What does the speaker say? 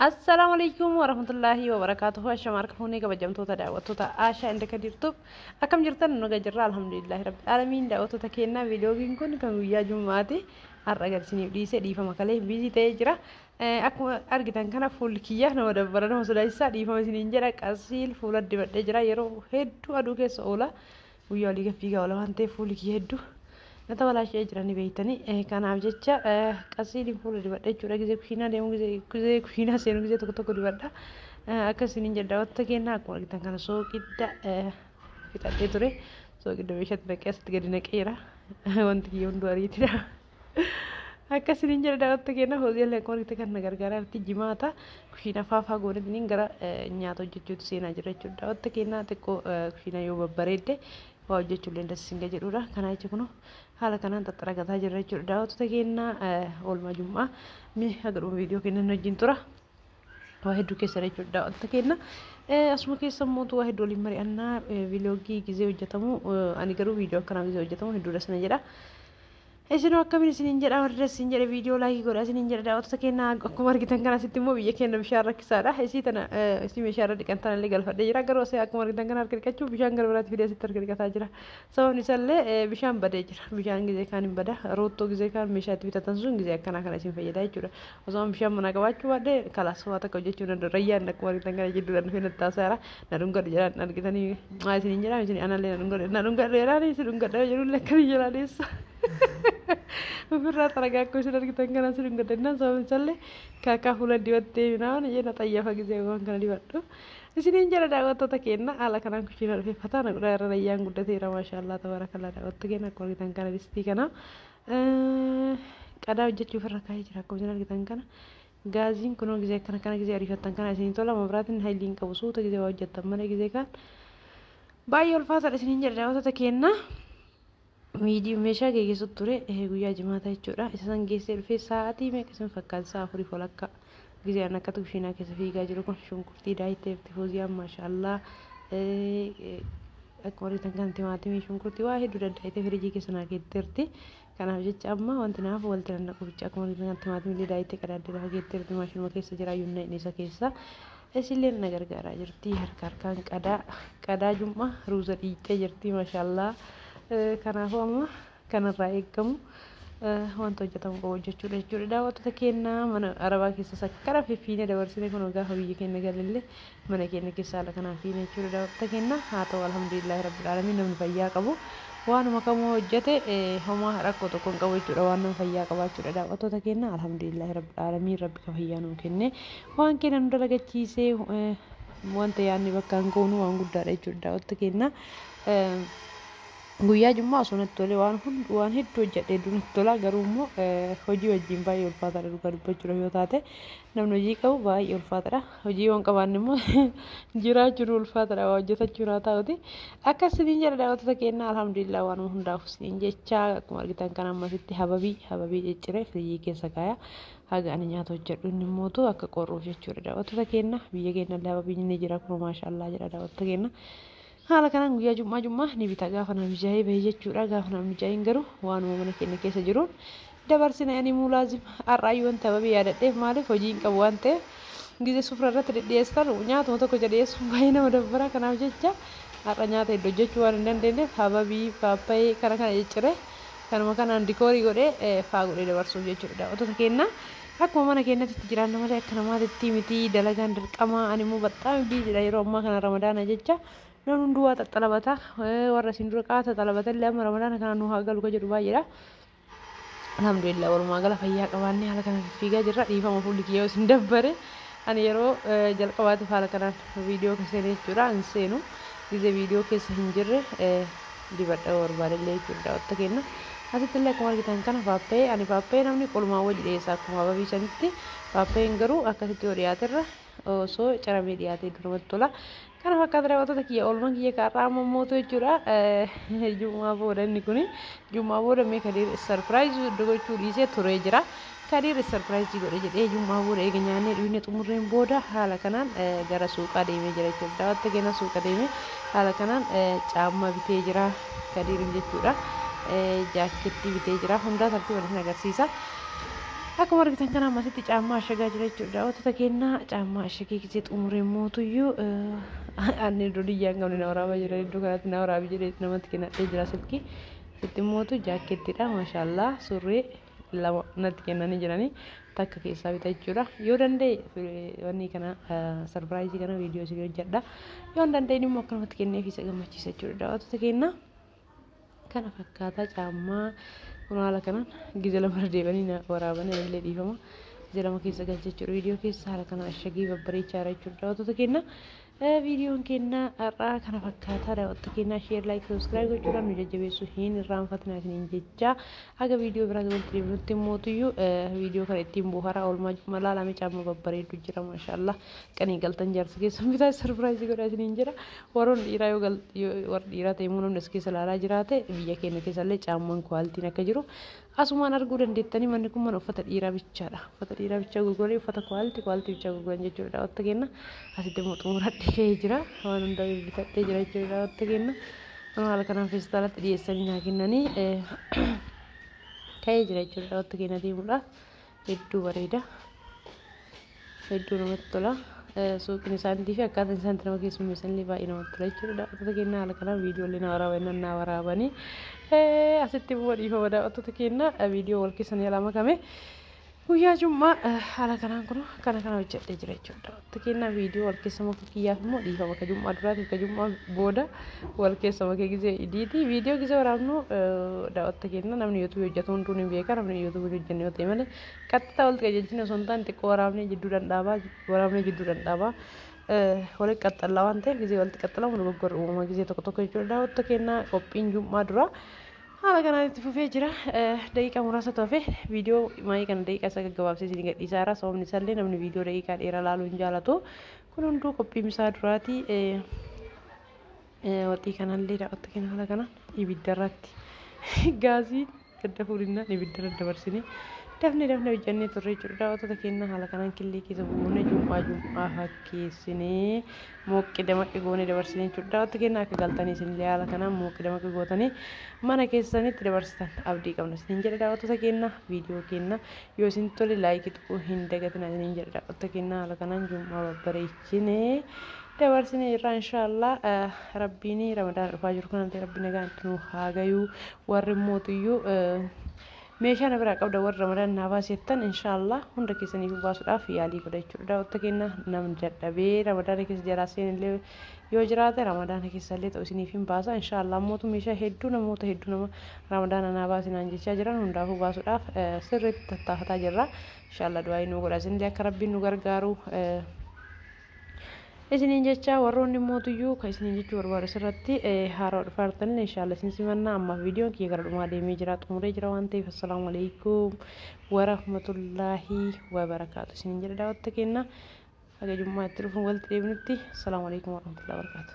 Assalaamu alaikum warahmatullaahi wabarakaatuhu. Ashama harka fuunee kabajamtoota daawwattoota Aashaa inda Kadirtuuf akkam jirtan? Nu jirra, alhamdulillaahi rabbil aalamiin. Daawwattoota kennaa, viidiyoogiin kun kan guyyaa jummaati. Har'a agarsiisniif dhiisee, dhiifama, kalee busy ta'ee jira. Akkuma argitan kana fuulli kiyya nama dabbara, nama sodaachisaa, dhiifama isiniin jedha. Qasiil fuula dibadhee jira. Yeroo hedduu aduu keessa oola, guyyaa olii fiigaa oola waan ta'eef fuulli kiyya hedduu nata balaashee jiranii beektanii. Kanaaf jecha qasiiliin fuula dibadha jechuudha. Gizee kushiinaa deemu, gizee kushiinaa seenu, gizee tokko tokko dibadha. Akka isiniin jedha, daawwattoota kennaa, akkuma argitan kana sooqidda fixadhee ture. Sooqidda meeshaatti naqee asitti gadi naqeera. Wanti kiyya hunduu ariitidha. Akka isiniin jedha, daawwattoota kennaa, hojiilee akkuma argitan kan na gargaaraa jirti. Jimaata kushiinaa faafaa goonetiin gara nyaata hojjechuutti seenaa jira jechuudha. Daawwattoota kennaa, xiqqoo kushiinaa yoo babbareedde waa hojjechuun illee dassinga jedhudha. Kanaa jecha kun haala kanaan xaxxaragataa jirra jechuudha. Daawwattoota kennaa, oolmaa jum'aa mee haga dhuma viidiyoo kennan wajjin tura. Waa hedduu keessa jechuudha, daawwattoota kenna. Asuma keessa immoo waa hedduu waliin mari'annaa. Vlogii gizee hojjetamu, ani garuu viidiyoo akkanaa gizee hojjetamu hedduu dasna jedha. Isinoo akkamiin isiniin jedha? Warri isiniin jedhe viidiyoo like godha isiniin jedha, daawwattoota kennaa. Akkuma argitan kana asitti immoo biyya keenya bishaan rakkisaadha. Isii tana, isii meeshaa irra dhiqan tanallee galfadhee jira. Garuu asii akkuma argitan kana harka dhiqachuuf bishaan gara biraatti fidee asitti harka dhiqataa jira. Sababni isaallee bishaan badee jira. Bishaan gizee kaan hin bada. Roottoo gizee kaan meeshaa itti bitatan sun gizee akkanaa kana isin fayyada jechuudha. Osoo bishaan manaa qabaachuu baadhee kalaas waa takka hojjechuu danda'u. Rayyaan akkuma argitan kana jidduudhaan dhufee natti taasaa jira. Na dhungadhu jedhaan argitanii isiniin jedhaan, isin anallee na dhungadhu, na dhungadhu jedhaan, isin dhungadhu jedhullee akkanii jedhaan eessa. Ofirraa xaragaa akkuma isin argitan kana isin dhungadhannaan, sababni isaallee kaakaa fuula dibattee minaan jedha xayyafa gizee waan kana dibadhu. Isiniin jedha, daawwattoota keenya, haala kanaan kushiina dhufee fataa na godhaa irra. Rayyaan guddateera, maashaallah tabaarakallaa. Daawwattoota keenya, akkuma argitan kana distii kana qadaa hojjechuuf irra kaa'ee jira. Akkuma isin argitan kana gaaziin kunoo gizee akkana kana gizee ariifattan kana isin tola. Mabraatiin hayiliin qabu, suuta gizee waa hojjettan malee gizee kaan baay'ee ulfaataadha isiniin jedha, daawwattoota keenya. Miidiyoo meeshaa geessu ture guyyaa jimaataa jechuudha. Isa san geessee dhufee sa'aatii meeqa isin fakkaata? Sa'a 4:30 gizee an akkatu kushiinaa keessa fiigaa jiru kun shunkurtii daayitteerti fooziyaan, maashaallah. Akkuma argitan kan timaatimii, shunkurtii waa hedduu daddaayitee firiijii keessa naa keetteerti. Kanaaf jecha amma wanti naaf wanti nannaqu bicha. Akkuma argitan kan timaatimii illee daayitee qadaaddee lafa keetteerti, maashinuma keessa jira yuunna inni isa keessa. Isillee na gargaaraa jirti, harka harkaan qadaa qadaa jum'a ruuza dhiiqxee jirti, maashaallah. Kanaafuu amma kanarraa eeggamu wanta hojjetamu qabu hojjechuudha jechuudha. Daawwattoota kennaa, mana arabaa keessas akkana fiffiinee dabarsine. Kun gaafa biyya keenya galallee mana keenya keessa haala kanaan fiine jechuudha. Daawwattoota kenna, haa ta'u, alhamdulillaahi rabbil aalamiin. Namni fayyaa qabu waanuma kamuu hojjete homaa rakkoo tokko hin qabu jechuudha. Waan nama fayyaa qabaachuudha, daawwattoota kenna. Alhamdulillaahi rabbil aalamiin, rabbi ka fayyaa nuu kenne, waan keenya nu dalagachiisee, wanta yaadni bakka hin goonu waan guddaadha jechuudha, daawwattoota kenna. Guyyaa jummaa osoo natti tolee waan hundi waan hedduu hojjedhe, hedduu natti tola. Garuu immoo hojii wajjin baay'ee ulfaataadha. Dhugaa dubbachuudhaaf yoo taate, namni hojii qabu baay'ee ulfaataadha. Hojii yoo hin qabaanne immoo jiraachuun ulfaataadha, waa hojjetachuun haa ta'uti. Akkas isiniin jedha, daawwattoota kennaa, alhamdulillah waanuma hundaaf isiniin jecha. Akkuma argitan kan ammasitti hababii cicciree firiijii keessa kaaya, haga ani nyaata hojjedhu inni immootu akka qorruuf jechuudha. Daawwattoota keenya, biyya keenya illee hababiin ni jira kun, maashaallah jedha, daawwattoota keenya. Haala kanaan guyyaa jummaa ni bita gaafa na mijaa'ee bahe jechuudha. Gaafa na mijaa'in garuu waanuma mana keenya keessa jiruun dabarsina. Ani mulaazim har'aayyuu wanta hababii yaadadheef, maaliif hojii hin qabu waan ta'eef, gizee sufra irratti dhidhiyeessan nyaatuma tokko jedheessuun baay'ee nama dabbara. Kanaaf jecha har'a nyaata hedduu hojjechuu waan hin dandeenyeef hababii, paappayee kana kana cicciree kanuma kanaan decor godhee faa godhee dabarsuuf jechuudha. Daawwattoota keenya, akkuma mana keenyatti jiraanna malee akka namaatitti miti. Dalagaan dirqama. Ani immoo baxxaami busydha yeroo ammaa kana. Ramadaana jecha namni hunduu waa xaxxalabata. Warra isin dura qaata xaxalabata illee amma ramadaana kana nu haa galu ka jedhu baay'eedha. Alhamdulillah, walumaa gala fayyaa qabaannee haala kana fiigaa jirra. Dhiifama, fuulli kiyya isin dabbare. Ani yeroo jalqabaatiif haala kanaan viidiyoo keessa jechuudha hin seenu. Gizee viidiyoo keessa hin jirre dibadha barbaadallee jechuudha, daawwatta kenna. Asitti illee akkuma argitan kana paappayee, ani paappayee namni qolumaa wajji dhiyeessa akkuma hababii sanitti. Paappayeen garuu akkasitti yoo dhiyaaterra osoo caramee dhiyaatee durumatti tola. Kana fakkaata, daawwattoota kiyya, oolmaan kiyya kaarraa amma mootu jechuudha. Jummaa booda inni kuni, jummaa booda mee Kadiir surprise gochuu dhiisee turee jira. Kadiir surprise godhe jedhee jummaa booda eega nyaannee dhugnee xumurreen booda haala kanaan gara suuqaa deemee jira jechuudha. Daawwatta keenya, suuqa deemee haala kanaan caammaa bitee jira Kadiiriif jechuudha. Jaakkeettii bitee jira. Hundaa tartiiban isin agarsiisa. Akkuma argitan kana ammasitti caammaa ashagaa jira jechuudha. Daawwattoota keenya caammaa ashagee gisee xumuree mootuyyuu ani iddoo diyyaan qabne na waraabaa jira. Iddoo kanatti na waraabi jedhee namatti kennadhee jira silkii. Sitti mootu jaakkeettidha maashaallaa surree lama natti kennanii jiranii takka keessaa bita jechuudha. Yoo danda'e wanni kana sarpiraayizii kana viidiyoo isin hojjedha. Yoo hin danda'in immoo akkanumatti kenneef isa gammachiisa jechuudha. Daawwattoota keenya kana fakkaataa caammaa kun haala kanaan gize lama irra deebanii na waraabanii illee dhiifama. Gize lama keessa galcha jechuudha. Viidiyoo keessa haala kanaan ashagii babbareechaa jira jechuudha. Daawwattoota keenya viidiyoon keenya har'aa kana fakkaataa daawwattoota keenya share like subscribe gochuudhaan nu jajjabeessuu hin irraanfatina isiniin jecha haga viidiyoo biraatti walitti deebinutti mootuyyuu viidiyoo kana ittiin bohaaraa oolmaa malaalame caammaa babbareedu jira maashaallah qanii galtan jaarsa keessan bitaa sarpiraayizii godhaa isiniin jira. Warroon dhiiraa yoo warra dhiiraa ta'e immoo namni as keessa ilaalaa jiraate biyya keenya keessallee caammaan kwaaltiin akka jiru asumaan arguu dandeettanii manni kun mana uffata dhiiraa bichaadha. Uffata dhiiraa bichaa gurguranii uffata kwaaltii kwaaltii bichaa gurguran jechuudha. Daawwattoota keenya asitti immoo xumuradhee ka'ee jira. Waan hundaa bitadhee jira jechuudha. Daawwattoota keenya haala kanaan feestaalatti dhiyeessanii naa kennanii ka'ee jira jechuudha. Daawwattoota keenya deemuudhaaf hedduu bareeda. Hedduu namatti tola. Suuqiin isaaniitii fi akkaataan isaan itti nama keessummeessan illee baay'ee namatti tola jechuudha. Daawwattoota keenya haala kanaan viidiyoolee na waraaban na waraabanii asitti immoo dhiifama daawwattoota keenya viidiyoo wal keessa ni makame. Guyyaa jummaa haala kanaan kun kana kana hojjedhee jira jechuudha. Daawwattoota keenya viidiyoo wal keessa makuu kiyyaaf immoo dhiifama ka jummaa duraatiif ka jummaa booda wal keessa makee gisee idiiti. Viidiyoo gisee waraabnu daawwattoota keenya namni yuutuubii hojjetu hunduu ni beeka. Namni yuutuubii hojjenne yoo ta'e malee qaxxaa walitti qajeelchine osoo hin taane xiqqoo waraabnee jidduu dandhaabaa waraabnee jidduu dandhaabaa walitti qaxxallaa waan ta'eef gisee walitti qaxxalamu dogoggorri uumama gisee tokko tokko jechuudha. Daawwattoota keenya qophiin jummaa dura haala kanaan itti fufee jira. Daqiiqaa muraasa hafe viidiyoo maayii kana daqiiqaa isa gaggabaabsee isin gadhiisaa jira. Sababni isaallee namni viidiyoo daqiiqaa dheeraa laaluu hin jaalatu. Kun hunduu qophii misaa duraati. Waxii kanallee daawwattoota keenya haala kanaan ibidda irratti gaazii gadda fuudhinnaan ibidda irra dabarsinee dafnee dafnee hojjannee turre jechuudha. Daawwattoota keenya haala kanaan killee keessa buunee jum'aa jum'aa fakkeessinee mooqqi damaqqi goonee dabarsinee jechuudha. Daawwattoota keenya akka galtanii isinillee haala kanaan mooqqi damaqqi gootanii mana keessanitti dabarsitan abdii qabna isiniin jedha. Daawwattoota keenya viidiyoo keenya yoo isin tole laayikii tuquu hin dagatina isiniin jedha. Daawwattoota keenya haala kanaan jum'aa babbareechinee dabarsinee irraa inshaallah rabbiin ramadaan dhufaa jiru kanallee rabbi nagaan itti nu haa gayuu. Warri mootiyyuu meeshaa na biraa qabda warri ramadaan naa baasettan inshaallah hunda keessaniif baasuudhaaf yaalii godha jechuudha. Daawwattoota keenya namni dadhabee ramadaana keessa jalaa seenillee yoo jiraate ramadaana keessallee ta'u isiniif hin baasa inshaallah. Mootu meeshaa hedduu namoota hedduu nama ramadaana naa baasinaan jechaa jiran hundaafuu baasuudhaaf sirriitti tattaafataa jirra. Inshaallah du'aa nu godha isinillee akka rabbiin nu gargaaru isiniin jecha. Warroonni mootuyyuu kan isiniin jechuu barbaadu asirratti haaraa dhufaa jirtanillee inshaallah isin simannaa. Ammaaf viidiyoon kiyya gara dhumaa deemee jira xumuree jira waan ta'eef assalaamu alaikum warahmatullaahi wabarakaatu isiniin jedha. Daawwattoota keenya haga jummaa itti dhufuun walitti deebinutti assalaamu alaikum warahmatullahi wabarakaatu.